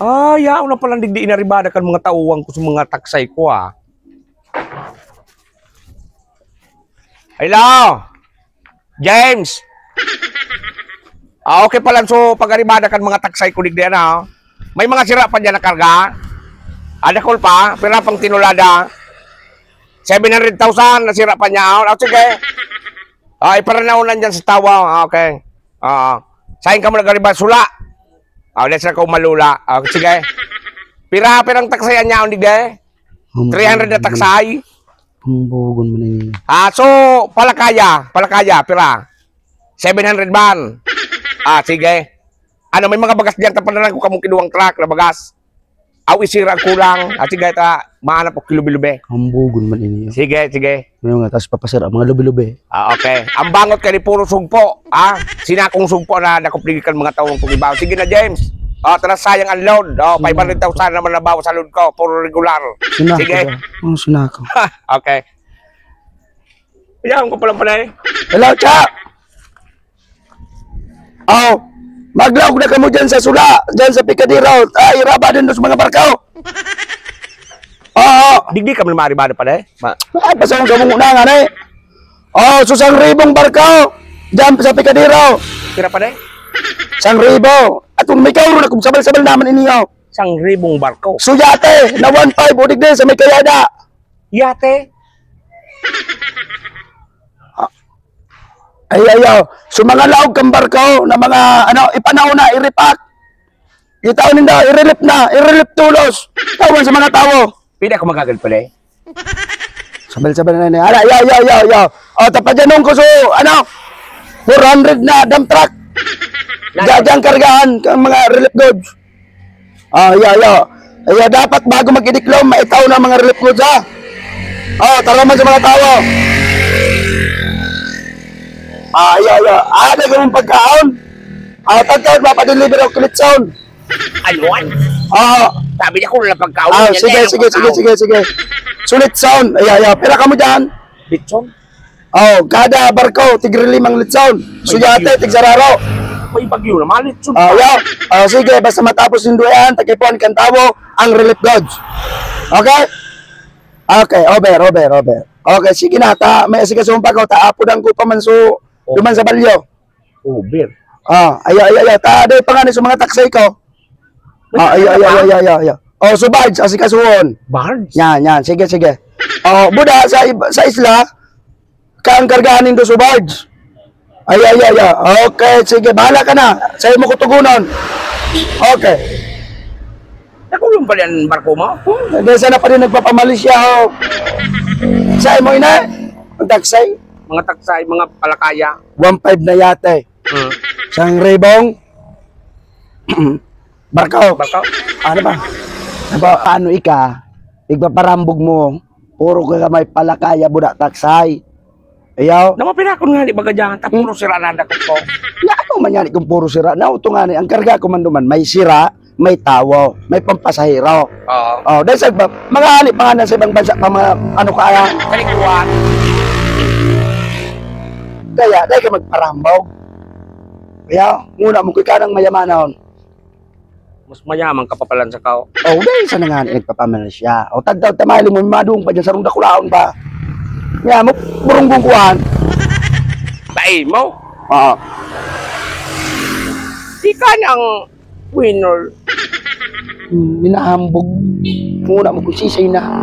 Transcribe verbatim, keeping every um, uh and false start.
Ah, yaon na palang digdi inaribada kan mga tauwang ko sa mga taksay ko, ah. Hello? James? Ah, okay palan so pag-aribada kan mga taksay ko digdi, ano? May mga sira pa diyan na karga? Ah, dakul pa? Pira pang tinulada? Seven hundred thousand na sira pa niya. Ah, sige. Ah, iparanaw na dyan sa tawa. Ah, okay. Ah, sain ka mo nag-ariba? Sula. Ah, let's na ko malula. Ah, sige. Pira, pirang taksay an yaon digdi? Three hundred na taksay. Hambugon man ini. Ah, so, palakaya, palakaya, pira? Seven hundred man. Ah, sige. Ano, may mga bagas diyan, tapanaran ko kamong kinuwang truck na bagas. Aw, isira ang kulang. At sige, ta, mahanap ko kilube-lube. Hambugon man ini. Sige, sige. Ano nga, tas papasira ang mga lube-lube. Ah, okay. Ang bangot ka ni puro sugpo, ha? Sinakong sugpo na nakupligil kan mga tawong kong iba. Sige na, James. Ah, tara, sayang ang load. Oh, five hundred thousand naman na bawas sa load ko. Puro regular. Sinako Sige. Ba? Ang sinako. Okay. Yaon ko palang panay. Hello, Cha! Oh, maglaog na kamo dyan sa sula, dyan sa Picadero. Ay, iraba din sa mga barko. Oo. Digdi kami maribada panay. Ma- Ay, pasawang kamo na nga, eh. Oh, so sang ribong barko, dyan sa Picadero. Pira panay? Sang ribo. At kung may kauro na, kung sabal-sabal naman iningaw. Sang ribong barko. So yate, na one five, o digdi sa may kayada. Yate? Ay, ay, ay. So, mga laog kan barko na mga, ano, ipanaw na, i-repack. Itaw ninda, i-relief na, i-relief tulos. Tawan sa mga tawo. Pwede ako magagad pala eh. Sabal-sabal na yun. Ala, yaw, yaw, yaw, yaw. O, tapadyanon ko so, ano, four hundred na dump truck. Dyan, dyan kargahan ang mga relief goods. Ah, iya, iya. Iya, dapat bago mag-idiklom, maitaw na mga relief goods, ha? Oh, tara man sa mga tawo. Ah, iya, iya. Ah, daghan mong pagkaon. Ah, tagkaon, mapadeliver ako, litson. Alwan? Ah. Sabi niya kung wala pagkaon, Ah, yan sige, na yung sige, sige, pagkaon. Sige, sige. Sulit sound. Iya, iya. Pira kamo dyan? Litson? Oh, kada barko, tigrilimang litson. May Suyate, bagyo. Tigsararo. May bagyo na, malit yun. Oh, yeah. Oh, sige, basta matapos yung duyan, takipuan kan tawo, ang relief goods. Okay? Okay, over, over, over. Okay, sige na, ta, may asikasuhon pa ko, ta, apudan ko pa man so, Oh. Duman sa balyo. Over. Ah, ayo, ayo, ayo. Ta, day pa nga ni sa mga taksay ko. May Ah, ayo, taksay ayo, ka pa? Ayo, ayo, ayo. Oh, so barge, asikasuhon. Barge? Yan, yan. Sige, sige. Oh, buda sa ib-, sa isla, kaangkargahan nindo so barge. Ayo, ayo, ayo. Okay, sige. Bahala ka na. Sa'yo mo kutugunon. Okay. Nakulong pala ang barko mo? Oh, dahil sana pa rin nagpapamalisya, oh. Sa'yo mo, ina? Ang taksay? Mga taksay, mga palakaya. One five na yate. Hmm. Sang ribong. Barko. Barko? Ano ba? Ano ba? Ano ika? Igpaparambog mo. Puro ka may palakaya, buda taksay. Ayaw. Namapirakon nga ni baga dyan, ta puro sira na ang dakop ko. Ya, ano man yan kung puro sira? Na, ito nga ni, ang karga ko man duman, may sira, may tawo, may pampasahero. Oo. Oh, dahil sa iba, mga ali pa nga na sa ibang bansa, pa mga ano kaya. Kalikuan. Kaya, dahil ka magparambog. Kaya, muna mo, kaya ka nang mayamanon. Mas mayaman ka pa pala sa kao. Oh, dahil sa nangan, nagpapamali siya. O, tagtaw, tamali mo, madung pa dyan, sarong dakulaon pa. Kaya mo, burunggong kuhan. Bai mo? Oo. Di ka nang winner. Hmm, minahambog. Muna mo kung sisay na.